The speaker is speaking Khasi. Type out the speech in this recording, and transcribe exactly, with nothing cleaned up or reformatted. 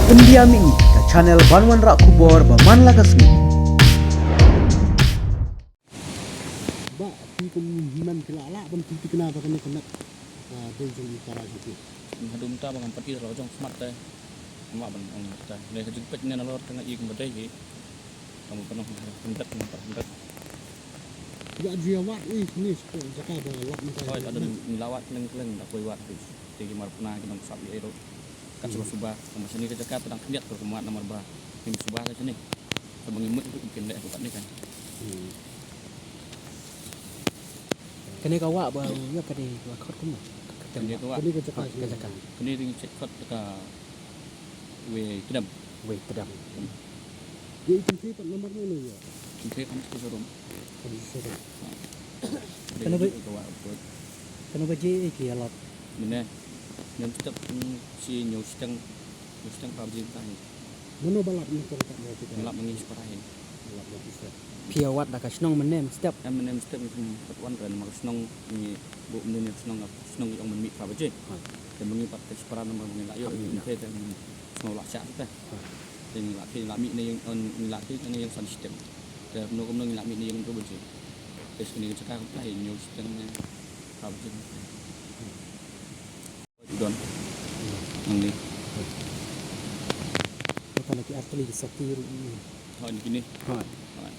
India Mihni, ka channel ban wanrah khubor ba man la ka sngi. Ba phi kum hynmen phi lah lah ban phi tikna ba kane ka met, ah, dei jong i para jong phi. Haduh mynta ba ngam pat ïoh la jong smat te. Ngam lah ban ong te. Ne ka jingpeit ne nalor te nga ïohi kumba dei hi. Tang ba noh hynrei hynrei hynrei. Ïa ju ïa wad ïa kine jaka ba lap mynta. Hooid, la don ngi la wad kylleng kylleng, da koi wad te ki mar puna ki nong sap ïa ruh. Kat suba suba, tang ba shane ka jaka te dang khyndiat ka kum wad namar ba ngim suba ka shane. Tang ba ngim mut ruh kin leh ruh kat ne kan. Hmm. Kane ka wah ba u ïa ka dei ka khot kumno? Kane ka wah. Kane ka jaka. Ka jaka. Kane dei ngi check khot ka Wei Tdem. Wei Tdem. Ïa i kynthei pat namar mano ïa? Kynthei kam sdang sharum. Kam sdang sharum. Kano ba, kano ba ji ki ïalap? Mynne. Mynne step, mm, shi hynñiew shiteng. Hynñiew shiteng phra baje mynta hi. Mano ba lap nyngkong pat ïa phi? Lap ma ngi shipara hi. Lap ma phi step. Phi ïa wad da ka shnong mynne mynstep? Em, mynne mynstep ngi kum pat wan re namar ka shnong ngi buh mynne ka shnong, ka shnong ngi ong mynmiet phra baje. Ha. Te ma ngi pat ka shipara namar ma ngi la ïoh. Ha, ngi la. Te, te, mm, shnong la shah te. Ha. Te ngi la, te ngi la mih ne ïing, ngi la te ne ïing san shiteng. Te kumno kumno ngi la mih ne ïing hynriew baje. Te shane ka jaka kumta hi hynñiew shiteng ne phra baje. Don. Nangne. Kata na ki artylli ki sopti ruh. Hooid, kine. Hooid. Hooid.